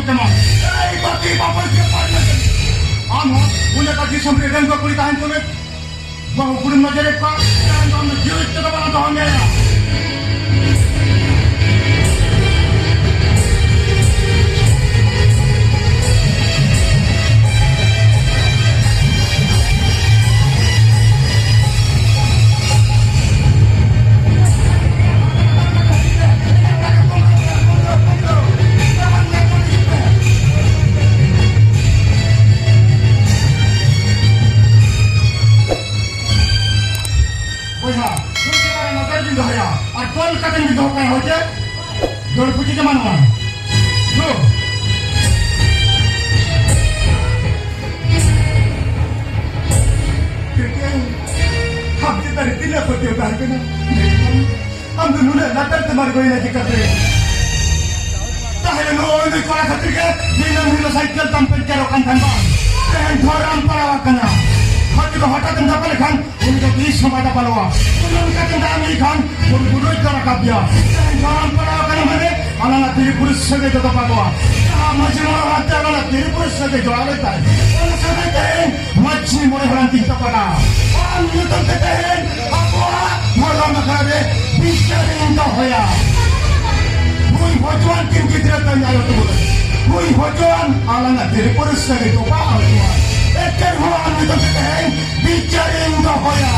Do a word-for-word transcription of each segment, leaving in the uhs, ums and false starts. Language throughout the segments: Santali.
ᱡᱮᱢᱚᱱ, ᱮᱭ ᱵᱟᱹᱠᱤ ᱵᱟᱯᱚᱥ ᱜᱮ ᱯᱟᱨᱢᱮᱥᱚᱱ᱾ ᱟᱢ ᱦᱚᱸ ᱩᱱᱤ ᱚᱠᱟ ᱫᱤᱥᱚᱢ ᱨᱮ ᱰᱟᱺᱜᱩᱣᱟᱹ ᱠᱩᱲᱤ ᱛᱟᱦᱮᱱ ᱛᱩᱞᱩᱡ ᱵᱟᱹᱦᱩ ᱠᱩᱲᱤᱢ ᱱᱚᱡᱚᱨᱮᱫ ᱠᱚᱣᱟ, ᱛᱟᱭᱚᱢ ᱫᱚ ᱟᱢ ᱫᱚ ᱡᱤᱣᱤ ᱛᱮᱫᱚ ᱵᱟᱝ ᱫᱚᱦᱚ ᱢᱮᱭᱟ᱾ ᱵᱚᱭᱦᱟ, ᱱᱩᱭ ᱪᱮᱛᱟᱱ ᱨᱮ ᱱᱚᱡᱚᱨ ᱵᱤᱱ ᱫᱚᱦᱚᱭᱟ ᱟᱨ ᱛᱚᱞ ᱠᱟᱛᱮ ᱵᱤᱱ ᱫᱚᱦᱚ ᱠᱟᱭᱟ, ᱦᱳᱭ ᱪᱮ? ᱫᱟᱹᱲ ᱯᱩᱪᱤ ᱡᱮ ᱢᱟᱱᱣᱟ᱾ ᱫᱩ᱾ ᱴᱷᱤᱠᱟᱹ, ᱟᱢ ᱪᱮᱛᱟᱱ ᱨᱮ ᱛᱤᱱᱟᱹᱜ ᱯᱟᱹᱛᱭᱟᱹᱣ ᱛᱟᱦᱮᱸ ᱠᱟᱱᱟ, ᱟᱢ ᱫᱚ ᱱᱩᱱᱟᱹᱜ ᱞᱟᱛᱟᱨ ᱛᱮᱢ ᱟᱬᱜᱚᱭᱮᱱᱟ ᱪᱤᱠᱟᱹᱛᱮ? ᱛᱟᱦᱞᱮ ᱱᱚᱜᱼᱚᱭ ᱱᱩᱭ ᱠᱚᱲᱟ ᱠᱷᱟᱹᱛᱤᱨ ᱜᱮ ᱫᱤᱱᱟᱹᱢ ᱦᱤᱞᱳᱜ ᱥᱟᱭᱠᱮᱞ ᱛᱟᱢ ᱯᱮᱱᱪᱟᱨᱚᱜ ᱠᱟᱱ ᱛᱟᱦᱮᱸ ᱵᱟᱝ? ᱛᱮᱦᱮᱧ ᱫᱷᱚᱨᱟᱢ ᱯᱟᱲᱟᱣ ᱟᱠᱟᱱᱟ᱾ ᱦᱚᱭᱛᱳ ᱦᱚᱴᱟᱛ ᱮᱢ ᱫᱟᱯᱟᱞ ᱞᱮᱠᱷᱟᱱ ᱩᱱᱤ ᱫᱚ ᱛᱤᱥ ᱦᱚᱸ ᱵᱟᱭ ᱫᱟᱯᱟᱞᱚᱜᱼᱟ᱾ ᱩᱱᱤ ᱚᱱᱠᱟ ᱛᱮᱢ ᱫᱟᱜ ᱞᱮᱠᱷᱟᱱ ᱩᱱᱠᱩ ᱨᱳᱡᱽ ᱫᱚ ᱨᱟᱠᱟᱵ ᱜᱮᱭᱟ᱾ ᱛᱮᱦᱮᱧ ᱫᱷᱚᱨᱚᱢ ᱯᱟᱲᱟᱣ ᱟᱠᱟᱱᱟ ᱢᱟᱱᱮ ᱟᱞᱟᱝᱟᱜ ᱛᱤᱨᱤ ᱯᱩᱨᱩᱥ ᱥᱟᱹᱜᱟᱹᱭ ᱫᱚ ᱛᱚᱯᱟᱜᱚᱜᱼᱟ᱾ ᱡᱟᱦᱟᱸ ᱢᱟᱹᱡᱷᱤ ᱢᱚᱬᱮ ᱦᱚᱲ ᱟᱛᱮ ᱟᱞᱟᱝᱟᱜ ᱛᱤᱨᱤ ᱯᱩᱨᱩᱥ ᱥᱟᱹᱜᱟᱹᱭ ᱡᱚᱲᱟᱣ ᱞᱮᱱ ᱛᱟᱦᱮᱸᱫ, ᱚᱱᱟ ᱥᱟᱹᱜᱟᱹᱭ ᱛᱮᱦᱮᱧ ᱢᱟᱹᱡᱷᱤ ᱢᱚᱬᱮ ᱦᱚᱲᱟᱜ ᱛᱤᱧ ᱛᱚᱯᱟᱜᱟ᱾ ᱟᱢ ᱧᱩᱛᱩᱢ ᱛᱮ ᱛᱮᱦᱮᱧ ᱟᱵᱚᱣᱟᱜ ᱫᱷᱚᱨᱚᱢ ᱟᱠᱷᱲᱟ ᱨᱮ ᱵᱤᱪᱟᱹᱨᱤᱧ ᱫᱚᱦᱚᱭᱟ᱾ ᱦᱩᱭ ᱦᱚᱪᱚᱣᱟᱱ ᱠᱤᱱ ᱜᱤᱫᱽᱨᱟᱹ ᱛᱟᱹᱧ ᱟᱭᱳ ᱛᱟᱵᱚᱱ᱾ ᱦᱩᱭ ᱦᱚᱪᱚᱣᱟᱱ ᱟᱞᱟᱝᱟᱜ ᱛᱤᱨᱤ ᱯᱩᱨᱩᱥ ᱥᱟᱹᱜᱟᱹᱭ ᱛᱚᱯᱟᱜ ᱦᱚᱪᱚᱣᱟᱱ᱾ ᱮᱠᱮᱱ ᱦᱚᱲ ᱟᱢ ᱧᱩᱛᱩᱢ ᱛᱮ ᱛᱮᱦᱮᱧ ᱵᱤᱪᱟᱹᱨᱤᱧ ᱫᱚᱦᱚᱭᱟ᱾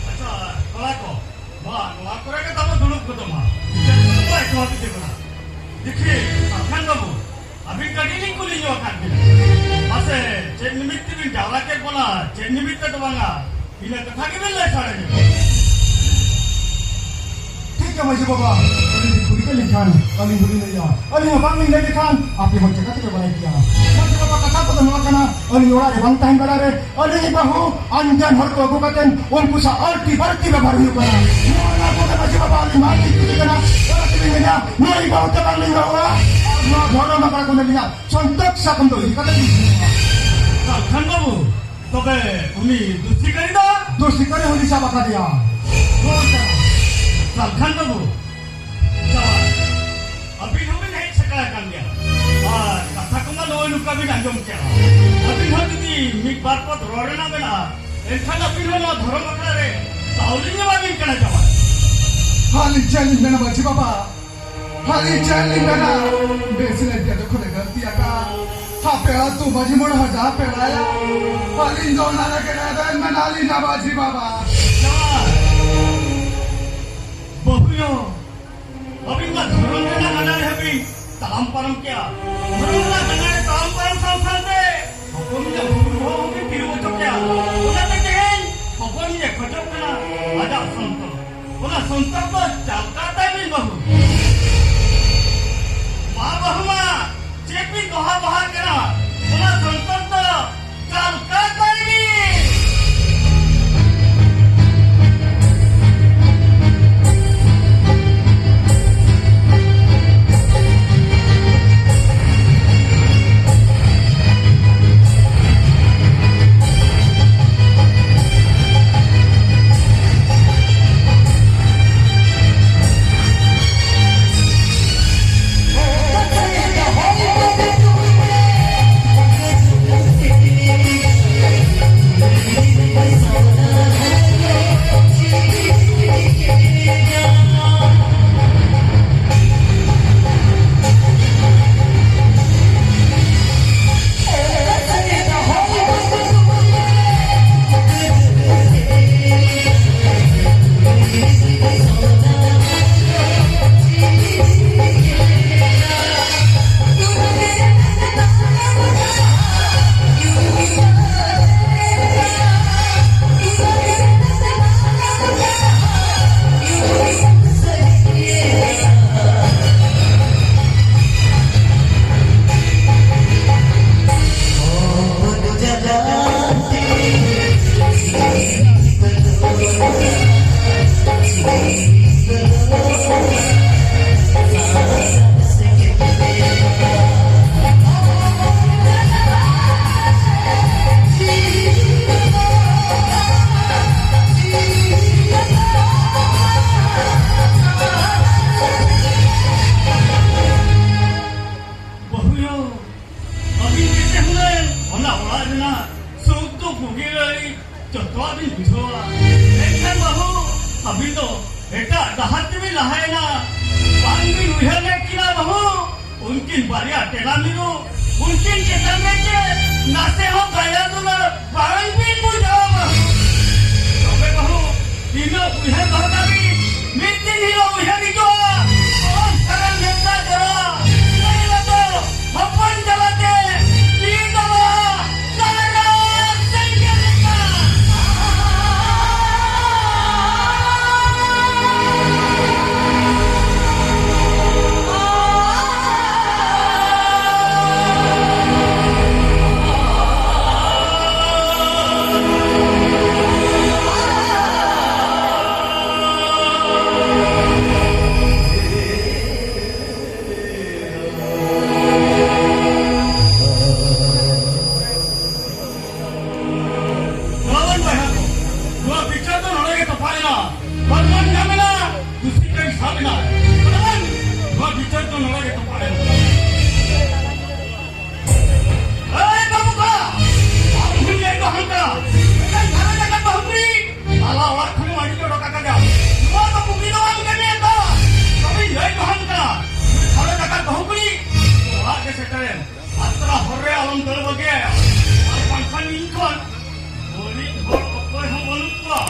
ᱟᱪᱪᱷᱟ, ᱠᱚᱲᱟ ᱠᱚ, ᱱᱚᱣᱟ, ᱱᱚᱣᱟ ᱠᱚᱨᱮ ᱜᱮ ᱛᱟᱵᱚ ᱫᱩᱲᱩᱵ ᱠᱚᱫᱚ ᱢᱟ᱾ ᱪᱮᱫ ᱠᱚ ᱵᱟᱭ ᱠᱚ ᱦᱟᱹᱯᱤᱫ ᱠᱟᱱᱟ? ᱫᱮᱠᱷᱤ, ᱥᱟᱞᱠᱷᱟᱱ ᱵᱟᱹᱵᱩ, ᱟᱹᱵᱤᱱ ᱠᱟᱹᱴᱤᱡ ᱞᱤᱧ ᱠᱩᱞᱤ ᱧᱚᱜ ᱟᱠᱟᱫ ᱵᱤᱱᱟ᱾ ᱢᱟᱥᱮ, ᱪᱮᱫ ᱱᱤᱢᱤᱛ ᱛᱮᱵᱤᱱ ᱡᱟᱣᱨᱟ ᱠᱮᱫ ᱵᱚᱱᱟ, ᱪᱮᱫ ᱱᱤᱢᱤᱛ ᱛᱮᱫᱚ ᱵᱟᱝᱟ? ᱤᱱᱟᱹ ᱠᱟᱛᱷᱟ ᱜᱮᱵᱤᱱ ᱞᱟᱹᱭ ᱥᱟᱰᱮ ᱧᱚᱜ᱾ ᱢᱟᱹᱡᱷᱤ ᱵᱟᱵᱟ, ᱟᱹᱞᱤᱧ ᱞᱤᱧ ᱠᱩᱞᱤ ᱠᱮᱫ ᱞᱮᱠᱷᱟᱱ ᱟᱹᱞᱤᱧ ᱫᱚᱞᱤᱧ ᱞᱟᱹᱭᱟ, ᱟᱹᱞᱤᱧ ᱦᱚᱸ ᱵᱟᱝ ᱞᱤᱧ ᱞᱟᱹᱭ ᱞᱮᱠᱷᱟᱱ ᱟᱯᱮ ᱦᱚᱸ ᱪᱮᱠᱟ ᱛᱮᱯᱮ ᱵᱟᱲᱟᱭ ᱠᱮᱭᱟ? ᱢᱟᱹᱡᱷᱤ ᱵᱟᱵᱟ, ᱠᱟᱛᱷᱟ ᱠᱚᱫᱚ ᱱᱚᱣᱟ ᱠᱟᱱᱟ, ᱟᱹᱞᱤᱧ ᱚᱲᱟᱜ ᱨᱮ ᱵᱟᱝ ᱛᱟᱦᱮᱱ ᱵᱮᱲᱟ ᱨᱮ ᱟᱹᱞᱤᱧ ᱵᱟᱹᱦᱩ ᱟᱱᱡᱟᱱ ᱦᱚᱲ ᱠᱚ ᱟᱹᱜᱩ ᱠᱟᱛᱮ ᱩᱱᱠᱩ ᱥᱟᱶ ᱟᱹᱲᱛᱤ ᱵᱟᱹᱲᱛᱤ ᱵᱮᱵᱚᱦᱟᱨ ᱦᱩᱭᱩᱜ ᱠᱟᱱᱟ᱾ ᱱᱚᱣᱟ ᱠᱚᱫᱚ ᱢᱟᱹᱡᱷᱤ ᱵᱟᱵᱟ ᱟᱹᱞᱤᱧ ᱵᱟᱝ ᱞᱤᱧ ᱠᱩᱞᱤ ᱠᱟᱱᱟ, ᱚᱱᱟ ᱛᱮᱞᱤᱧ ᱢᱮᱱᱟ, ᱱᱩᱭ ᱵᱟᱹᱦᱩ ᱛᱮ ᱵᱟᱝ ᱞᱤᱧ ᱨᱚᱲᱟ᱾ ᱱᱚᱣᱟ ᱫᱷᱚᱨᱚᱢ ᱟᱠᱷᱲᱟ ᱠᱚ ᱞᱟᱹᱭᱟ, ᱥᱚᱱᱛᱚᱠ ᱥᱟᱠᱟᱢ ᱫᱚ ᱤᱫᱤ ᱠᱟᱛᱮ ᱞᱤᱧ ᱥᱮᱱᱚᱜᱼᱟ᱾ ᱥᱟᱞᱠᱷᱟᱱ ᱵᱟᱹᱵᱩ, ᱛᱚᱵᱮ ᱩᱱᱤ ᱫᱩᱥᱤᱠᱟᱨᱤ ᱫᱚ? ᱫᱩᱥᱤᱠᱟᱨᱤ ᱩᱱᱤ ᱥᱟᱵ ᱟᱠᱟᱫᱮᱭᱟ᱾ ᱦᱳᱭ ᱥᱟᱨ᱾ ᱥᱟᱞᱠᱷᱟᱱ ᱵᱟᱹᱵᱩ, ᱡᱟᱶᱟᱭ, ᱟᱹᱵᱤᱱ ᱦᱚᱸᱵᱤᱱ ᱦᱮᱡ ᱥᱮᱴᱮᱨ ᱟᱠᱟᱱ ᱜᱮᱭᱟ᱾ ᱟᱨ ᱠᱟᱛᱷᱟ ᱠᱚᱢᱟ ᱱᱚᱜᱼᱚᱭ ᱱᱚᱝᱠᱟ ᱵᱤᱱ ᱟᱸᱡᱚᱢ ᱠᱮᱜᱼᱟ᱾ ᱟᱹᱵᱤᱱ ᱦᱚᱸ ᱡᱩᱫᱤ ᱢᱤᱫ ᱵᱟᱨ ᱯᱚᱫ ᱨᱚᱲ ᱨᱮᱱᱟᱜ ᱢᱮᱱᱟᱜᱼᱟ, ᱮᱱᱠᱷᱟᱱ ᱟᱹᱵᱤᱱ ᱦᱚᱸ ᱱᱚᱣᱟ ᱫᱷᱚᱨᱚᱢ ᱟᱠᱷᱲᱟ ᱨᱮ ᱫᱟᱣ ᱞᱤᱧ ᱮᱢᱟ ᱵᱤᱱ ᱠᱟᱱᱟ ᱡᱟᱶᱟᱭ᱾ ᱟᱹᱞᱤᱧ ᱪᱮᱫ ᱞᱤᱧ ᱢᱮᱱᱟ ᱢᱟᱹᱡᱷᱤ ᱵᱟᱵᱟ? ᱟᱹᱞᱤᱧ ᱪᱮᱫ ᱞᱤᱧ ᱢᱮᱱᱟ? ᱵᱮᱥ ᱞᱮ ᱡᱚᱛᱚ ᱠᱷᱚᱱᱮ ᱜᱟᱹᱞᱛᱤ ᱟᱠᱟᱫ᱾ ᱟᱯᱮ ᱟᱹᱛᱩ ᱢᱟᱹᱡᱷᱤ ᱢᱚᱬᱮ ᱦᱚᱲ ᱡᱟᱦᱟᱸ ᱯᱮ ᱨᱟᱭᱟ, ᱟᱹᱞᱤᱧ ᱫᱚ ᱚᱱᱟ ᱞᱟᱹᱜᱤᱫ ᱨᱮᱵᱮᱱ ᱢᱮᱱᱟ ᱞᱤᱧ ᱢᱟᱹᱡᱷᱤ ᱵᱟᱵᱟ᱾ ᱵᱟᱹᱦᱩᱭᱳ, ᱟᱹᱵᱤᱱ ᱢᱟ ᱫᱷᱚᱨᱚᱢ ᱨᱮᱱᱟᱜ ᱜᱟᱰᱟ ᱨᱮ ᱦᱟᱹᱵᱤᱡ ᱛᱟᱲᱟᱢ ᱯᱟᱨᱚᱢ ᱠᱮᱜᱼᱟ᱾ ᱫᱷᱚᱨᱚᱢ ᱨᱮᱱᱟᱜ ᱜᱟᱰᱟ ᱨᱮ ᱛᱟᱲᱟᱢ ᱯᱟᱨᱚᱢ ᱥᱟᱶ ᱥᱟᱶᱛᱮ ᱦᱚᱯᱚᱱ ᱜᱤᱫᱽᱨᱟᱹ ᱵᱷᱩᱞ ᱦᱚᱸ ᱵᱤᱱ ᱛᱤᱨᱩᱵ ᱦᱚᱪᱚ ᱠᱮᱜᱼᱟ᱾ ᱚᱱᱟᱛᱮ ᱛᱮᱦᱮᱧ ᱦᱚᱯᱚᱱ ᱜᱮ ᱠᱷᱚᱡᱚᱜ ᱠᱟᱱᱟ ᱟᱡᱟᱜ ᱥᱚᱱᱛᱚᱨ᱾ ᱚᱱᱟ ᱥᱚᱱᱛᱚᱨ ᱫᱚ ᱪᱟᱞ ᱠᱟᱜ ᱛᱟᱭ ᱵᱤᱱ ᱵᱟᱹᱦᱩ᱾ ᱢᱟ ᱵᱟᱹᱦᱩ ᱢᱟ, ᱪᱮᱫ ᱵᱤᱱ ᱫᱚᱦᱟ ᱵᱟᱦᱟᱜ ᱠᱟᱱᱟ? ᱚᱱᱟ ᱥᱚᱱᱛᱚᱨ ᱫᱚ ᱪᱟᱞ ᱠᱟᱜ ᱛᱟᱭ ᱵᱤᱱ᱾ ᱛᱟᱦᱮᱱᱟ᱾ ᱵᱟᱝ ᱵᱤᱱ ᱩᱭᱦᱟᱹᱨ ᱞᱮᱫ ᱠᱤᱱᱟ ᱵᱟᱹᱦᱩ? ᱩᱱᱠᱤᱱ ᱵᱟᱨᱭᱟ ᱴᱮᱞᱟ ᱢᱤᱨᱩ, ᱩᱱᱠᱤᱱ ᱪᱮᱛᱟᱱ ᱨᱮ ᱪᱮᱫ ᱱᱟᱥᱮ ᱦᱚᱸ ᱫᱟᱭᱟ ᱫᱩᱞᱟᱹᱲ ᱵᱟᱝ ᱵᱤᱱ ᱵᱩᱡᱷᱟᱹᱣᱟ ᱵᱟᱹᱦᱩ? ᱛᱚᱵᱮ ᱵᱟᱹᱦᱩ, ᱤᱱᱟᱹ ᱩᱭᱦᱟᱹᱨ ᱫᱚᱦᱚ ᱠᱟᱜ ᱵᱤᱱ, ᱢᱤᱫ ᱫᱤᱱ ᱦᱤᱞᱳᱜ ᱩᱭᱦᱟᱹᱨ ᱦᱤᱡᱩᱜᱼᱟ, ᱚᱱᱠᱟᱱ ᱱᱮᱣᱛᱟ ᱡᱚᱨᱟ, ᱞᱟᱹᱭ ᱟᱠᱚ, ᱦᱚᱯᱚᱱ ᱛᱟᱞᱟᱛᱮ ᱡᱤᱣᱤ ᱛᱟᱵᱚ ᱥᱟᱨᱟ ᱥᱮᱸᱜᱮᱞ ᱞᱮᱠᱟ᱾ ᱵᱟᱵᱚᱱ ᱵᱚᱭᱦᱟ ᱠᱚ, ᱱᱚᱣᱟ ᱵᱤᱪᱟᱹᱨ ᱫᱚ ᱱᱚᱰᱮ ᱜᱮ ᱛᱚᱯᱟᱜ ᱮᱱᱟ᱾ ᱯᱨᱚᱢᱟᱱ ᱧᱟᱢ ᱮᱱᱟ, ᱫᱩᱥᱤ ᱠᱟᱹᱧ ᱥᱟᱵ ᱮᱱᱟ᱾ ᱯᱨᱚᱢᱟᱱ, ᱱᱚᱣᱟ ᱵᱤᱪᱟᱹᱨ ᱫᱚ ᱱᱚᱰᱮ ᱜᱮ ᱛᱚᱯᱟᱜ ᱮᱱᱟ᱾ ᱮᱭ ᱵᱟᱹᱵᱩ ᱠᱚᱲᱟ, ᱟᱢ ᱦᱚᱸᱧ ᱞᱟᱹᱭ ᱫᱚᱦᱚ ᱠᱟᱜᱼᱟ, ᱢᱤᱫᱴᱟᱝ ᱜᱷᱟᱨᱚᱸᱡᱽ ᱟᱠᱟᱫ ᱵᱟᱹᱦᱩ ᱠᱩᱲᱤ ᱛᱟᱞᱟ ᱚᱲᱟᱜ ᱠᱷᱚᱱᱮᱢ ᱟᱹᱰᱤ ᱚᱰᱚᱠ ᱟᱠᱟᱫᱟ᱾ ᱱᱚᱣᱟ ᱫᱚ ᱵᱩᱜᱤ ᱫᱚ ᱵᱟᱝ ᱠᱟᱹᱢᱤᱭᱮᱫ ᱫᱚ᱾ ᱛᱚᱵᱮᱧ ᱞᱟᱹᱭ ᱫᱚᱦᱚ ᱠᱟᱜᱼᱟ, ᱜᱷᱟᱨᱚᱸᱡᱽ ᱟᱠᱟᱫ ᱵᱟᱹᱦᱩ ᱠᱩᱲᱤ ᱚᱲᱟᱜ ᱜᱮ ᱥᱮᱴᱮᱨᱮᱢ᱾ ᱟᱛᱨᱟ ᱦᱚᱨ ᱨᱮ ᱟᱞᱚᱢ ᱫᱟᱹᱲ ᱵᱟᱹᱜᱤᱭᱟ, ᱟᱨ ᱵᱟᱝᱠᱷᱟᱱ ᱤᱧ ᱠᱷᱚᱱ ᱵᱟᱹᱲᱤᱡ ᱦᱚᱲ ᱚᱠᱚᱭ ᱦᱚᱸ ᱵᱟᱹᱱᱩᱜ ᱠᱚᱣᱟ᱾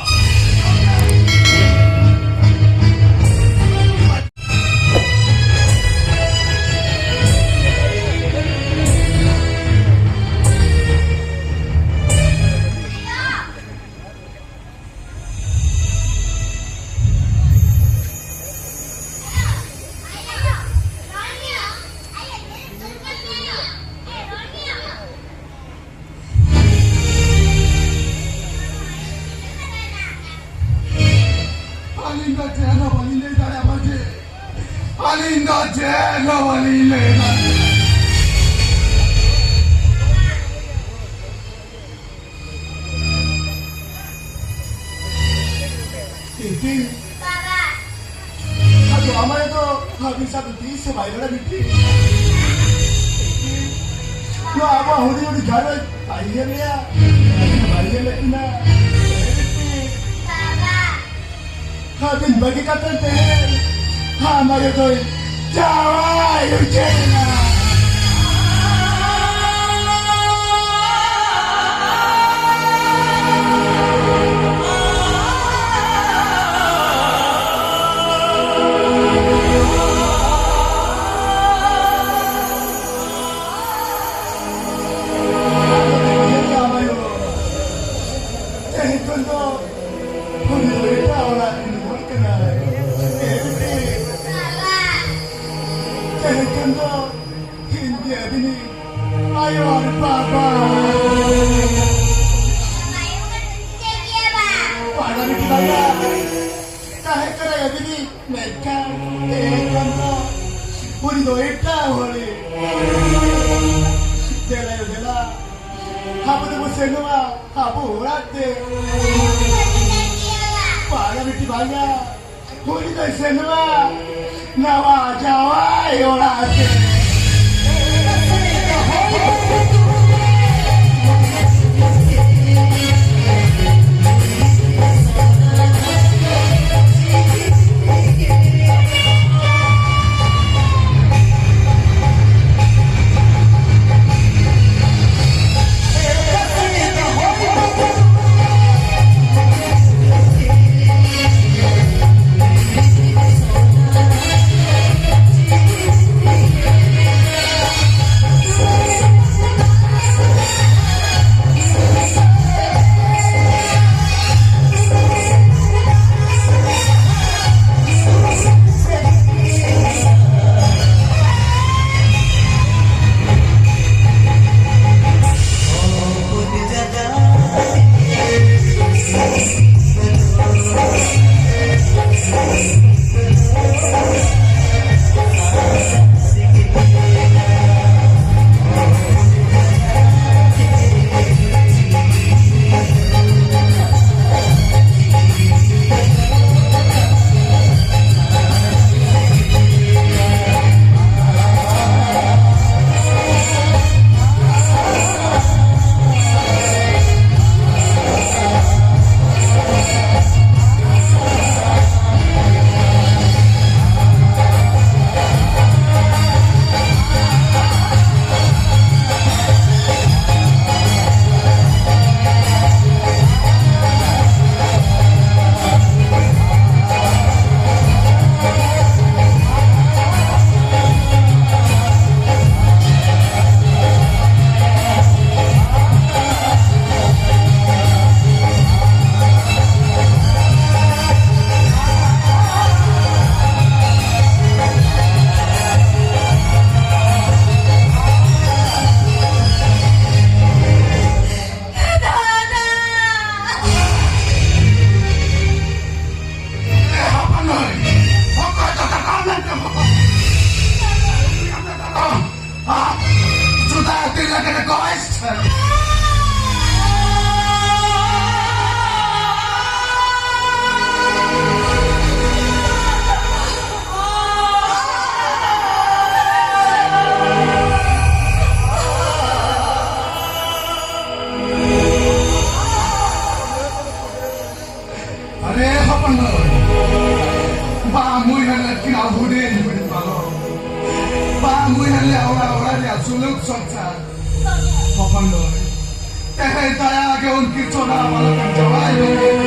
ᱟᱹᱞᱤᱧ ᱫᱚ ᱪᱮᱫ ᱦᱚᱸ ᱵᱟᱹᱞᱤᱧ ᱞᱟᱹᱭ ᱫᱟᱲᱮᱭᱟᱜᱼᱟ ᱢᱟᱹᱡᱷᱤ᱾ ᱟᱹᱞᱤᱧ ᱫᱚ ᱪᱮᱫ ᱦᱚᱸ ᱵᱟᱹᱞᱤᱧ ᱞᱟᱹᱭ ᱫᱟᱲᱮᱭᱟᱜᱼᱟ᱾ ᱵᱤᱴᱤ, ᱟᱫᱚ ᱟᱢᱟᱭ ᱫᱚ ᱦᱟᱹᱵᱤ ᱥᱟᱵ ᱵᱤᱴᱤ ᱥᱮ ᱵᱟᱭ ᱵᱟᱲᱟ ᱵᱤᱴᱤ? ᱱᱚᱣᱟ ᱟᱵᱚᱣᱟᱜ ᱦᱩᱰᱤᱧ ᱦᱩᱰᱤᱧ ᱜᱷᱟᱨᱚᱸᱡᱽ ᱵᱟᱭ ᱧᱮᱞ ᱞᱮᱭᱟ, ᱵᱟᱭ ᱧᱮᱞ ᱞᱮᱫ ᱠᱤᱱᱟ᱾ ᱵᱤᱴᱤ᱾ ᱟᱹᱵᱤᱱ ᱵᱟᱹᱜᱤ ᱠᱟᱛᱮ ᱛᱮᱦᱮᱧ ᱟᱢ ᱟᱭᱳ ᱫᱚᱭ ᱡᱟᱶᱟᱭ ᱩᱪᱟᱹᱲ ᱮᱱᱟ᱾ ᱛᱮᱦᱮᱧ ᱠᱷᱚᱱ ᱫᱚ ᱩᱱᱤ ᱫᱚ ᱮᱴᱟᱜ ᱚᱲᱟᱜ ᱨᱤᱱᱤᱡ ᱦᱚᱲ ᱠᱟᱱᱟᱭ᱾ ᱮ ᱵᱤᱴᱤ, ᱛᱮᱦᱮᱧ ᱠᱷᱚᱱ ᱫᱚ ᱤᱧ ᱜᱮ ᱟᱹᱵᱤᱱᱤᱡ ᱟᱭᱳ ᱟᱨ ᱵᱟᱵᱟ᱾ ᱵᱟᱝᱟ ᱵᱤᱴᱤ, ᱵᱟᱝᱟ᱾ ᱛᱟᱦᱮᱸ ᱠᱟᱱᱟᱭ ᱟᱹᱵᱤᱱᱤᱡ ᱢᱮᱱᱠᱷᱟᱱ ᱛᱮᱦᱮᱧ ᱠᱷᱚᱱ ᱫᱚ ᱩᱱᱤ ᱫᱚ ᱮᱴᱟᱜ ᱦᱚᱲᱮ᱾ ᱫᱮᱞᱟ ᱭᱳ, ᱫᱮᱞᱟ᱾ ᱟᱵᱚ ᱫᱚᱵᱚ ᱥᱮᱱᱚᱜᱼᱟ ᱟᱵᱚ ᱚᱲᱟᱜ ᱛᱮ᱾ ᱵᱟᱝᱟ ᱵᱤᱴᱤ, ᱵᱟᱝᱟ᱾ ᱩᱱᱤ ᱫᱚᱭ ᱥᱮᱱᱚᱜᱼᱟ ᱱᱟᱣᱟ ᱡᱟᱶᱟᱭ ᱚᱲᱟᱜ ᱛᱮ᱾ ᱦᱩᱰᱤᱧ ᱦᱩᱰᱤᱧ ᱵᱟᱞᱚᱠ, ᱵᱟᱝ ᱩᱭᱦᱟᱹᱨ ᱞᱮ ᱚᱲᱟᱜ ᱚᱲᱟᱜ ᱨᱮᱭᱟᱜ ᱥᱩᱞᱩᱠ ᱥᱚᱝᱥᱟᱨ᱾ ᱦᱚᱯᱚᱱ ᱫᱚ ᱛᱮᱦᱮᱧ ᱫᱟᱭᱟ ᱜᱮ ᱩᱱᱠᱤᱱ ᱥᱚᱱᱟ ᱵᱟᱞᱚᱠ ᱮᱢ ᱪᱟᱵᱟᱭ ᱞᱟᱹᱜᱤᱫ᱾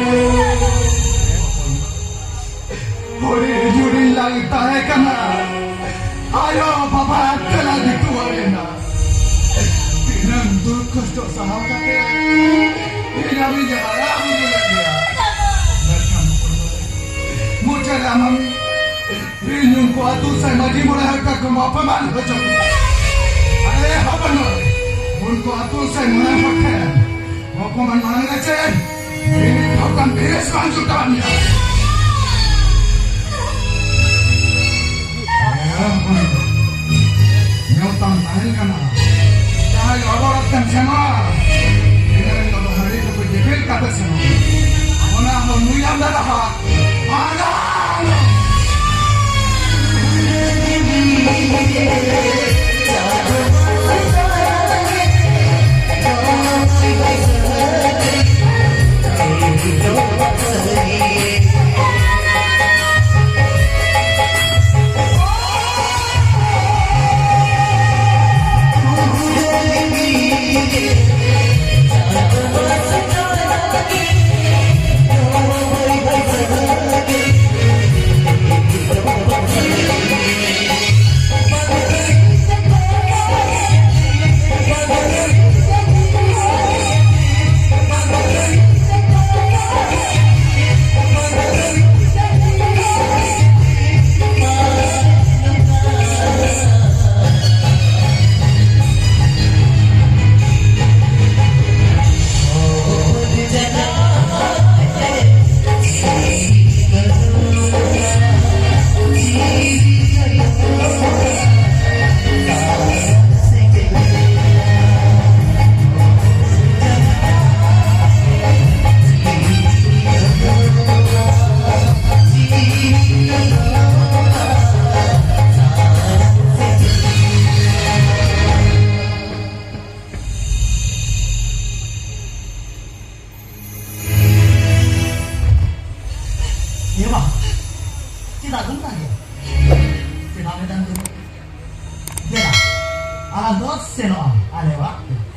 ᱦᱩᱰᱤᱧ ᱦᱩᱰᱤᱧ ᱞᱟᱝ ᱛᱟᱦᱮᱸ ᱠᱟᱱᱟ, ᱟᱭᱳ ᱵᱟᱵᱟ ᱛᱮᱞᱟ ᱫᱤᱛᱩ ᱟᱲᱮᱱᱟ᱾ ᱛᱤᱱᱟᱹᱝ ᱫᱩᱠ ᱠᱚᱥᱴᱚ ᱥᱟᱦᱟᱣ ᱠᱟᱛᱮ ᱤᱧ ᱟᱢᱤᱧ ᱦᱟᱨᱟ ᱵᱩᱨᱩ ᱞᱮᱫ ᱢᱮᱭᱟ᱾ ᱢᱮᱱᱠᱷᱟᱱ ᱢᱩᱪᱟᱹᱫ ᱨᱮ ᱟᱢᱮᱢ ᱤᱧ ᱩᱱᱠᱩ ᱟᱹᱛᱩ ᱥᱮ ᱢᱟᱹᱡᱷᱤ ᱢᱚᱬᱮ ᱦᱚᱲ ᱠᱚ ᱚᱯᱚᱢᱟᱱ ᱦᱚᱪᱚ ᱠᱮᱫᱟ᱾ ᱟᱨᱮ ᱦᱚᱯᱚᱱ ᱦᱚᱲ, ᱩᱱᱠᱩ ᱟᱹᱛᱩ ᱥᱮ ᱢᱚᱬᱮ ᱦᱚᱲ ᱴᱷᱮᱱ ᱚᱯᱚᱢᱟᱱ ᱢᱟᱲᱟᱝ ᱨᱮ ᱪᱮᱫ ᱤᱧ ᱴᱷᱚᱠᱟᱱ ᱯᱷᱮᱨᱮᱥ ᱵᱟᱝ ᱡᱩᱴᱟᱣ ᱢᱮᱭᱟ? ᱦᱮᱸ, ᱦᱚᱯᱚᱱ ᱦᱚᱲ, ᱱᱮᱣᱛᱟᱢ ᱛᱟᱦᱮᱱ ᱠᱟᱱᱟ᱾ ᱡᱟᱦᱟᱸᱭ ᱚᱵᱚᱨᱚᱛ ᱛᱮᱢ ᱥᱮᱱᱚᱜᱼᱟ, ᱤᱱᱟᱹ ᱦᱤᱞᱳᱜ ᱫᱚ ᱦᱟᱺᱰᱤ ᱴᱩᱠᱩᱡ ᱫᱤᱯᱤᱞ ᱠᱟᱛᱮ ᱥᱮᱱᱚᱜ ᱢᱮ᱾ ᱚᱱᱟ ᱦᱚᱸ ᱧᱩᱭᱟᱢ ᱫᱟᱫᱟ ᱦᱟᱸᱜ᱾ ᱮ ᱵᱟ, ᱪᱮᱫᱟᱜ ᱫᱚᱢ ᱨᱟᱜᱮᱫ? ᱟᱞᱟᱝ ᱫᱚ ᱥᱮᱱᱚᱜᱼᱟ ᱟᱞᱮ ᱚᱲᱟᱜ ᱛᱮ᱾